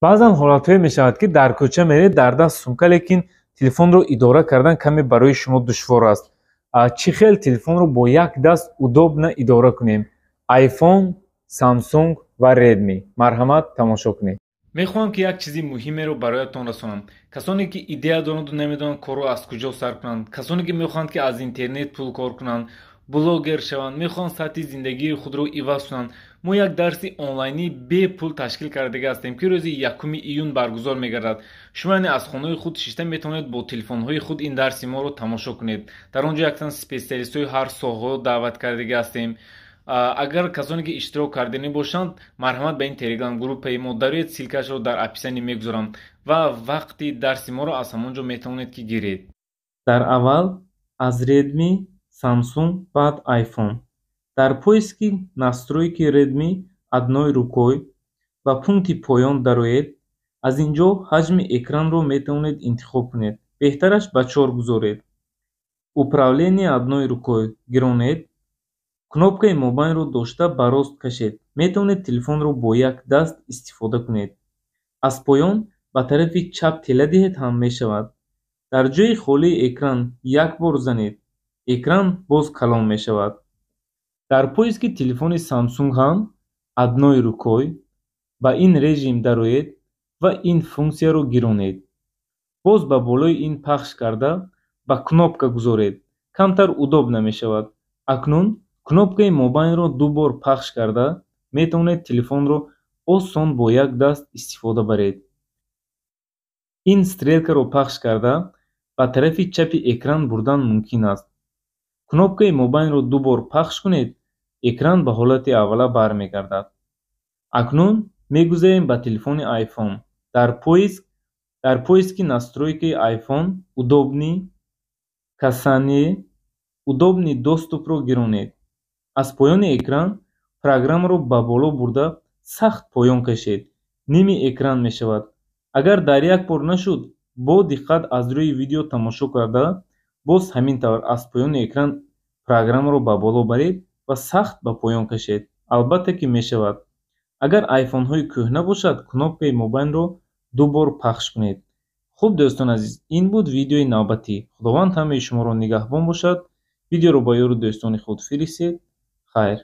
Баъзан ҳолатҳое мешавад, ки дар кӯча меред, дар даст сумка, лекин телефонро идора кардан каме барои шумо душвор аст. Чӣ хел телефонро бо як даст удобно идора кунем? iPhone, Samsung ва Redmi. Марҳамат, тамошо кунед. Мехоҳам, ки як чизи муҳимеро бароятон расонам. Касоне ки идея доранду намедонанд, корро аз куҷо сар кунанд, касоне ки мехоҳанд, ки аз интернет пул кор кунанд, блогер шаванд, мехоҳанд сатҳи зиндагии худро иваз кунанд, мо як дарси онлайнии бепул ташкил кардага ҳастем, ки рӯзи 1 июн баргузор мегардад. Шумо, яъне, аз хонаи худ шишта метавонед, бо телефонҳои худ ин дарси моро тамошо кунед. Дар он ҷо якчанд специалистҳои ҳар соҳаҳо даъват кардага ҳастем. Агар касоне ки иштирок карданӣ бошанд, марҳамат, ба ин телеграм группаи мо дароед, ссылкашро дар описание мегузорам ва вақти дарси моро аз ҳамон ҷо метавонед, ки гиред. Дар аввал аз Redmi, Samsung, баъд iPhone. Дар поиски «Настройки Redmi одной рукой» ба пункти поён дароед. Аз ин ҷо ҳаҷми экранро метавонед интихоб кунед, беҳтараш ба 4 гузоред. «Управление одной рукой» гиронед, кнопкаи мобайнро дошта, ба рост кашед, метавонед телефонро бо як даст истифода кунед. Аз поён ба тарафи чап тела диҳед ҳам мешавад. Дар ҷои холии экран як бор занед, экран боз калон мешавад. Дар поиски телефони Samsung ҳам «Одной рукой», ба ин режим дароед ва ин функсияро гиронед. Боз ба болои ин пахш карда, ба кнопка гузоред, камтар удобно мешавад. Акнун кнопкаи мобайнро ду бор пахш карда, метавонед телефонро осон бо як даст истифода баред. Ин стрелкаро пахш карда, ба тарафи чапи экран бурдан мумкин аст. Кнопкаи мобайнро ду бор пахш кунед, экран ба ҳолати аввала бармегардад. Акнун мегузарем ба телефони iPhone. Дар поиски «Настройки iPhone удобный касание», «Удобный доступ»-ро гиронед. Аз поёни экран программаро ба боло бурда, сахт поён кашед, ними экран мешавад. Агар дар як бор нашуд, бо диққат аз рӯи видео тамошо карда, боз ҳамин тавр аз поёни экран программаро ба боло баред ва сахт ба поён кашед, албатта ки мешавад. Агар айфонҳои кӯҳна бошад, кнопкаи мобайнро ду бор пахш кунед. Хуб, дӯстони азиз, ин буд видеои навбатӣ. Худованд ҳамаи шуморо нигаҳбон бошад. Видеоро ба ёру дӯстони худ фиристед. Хайр.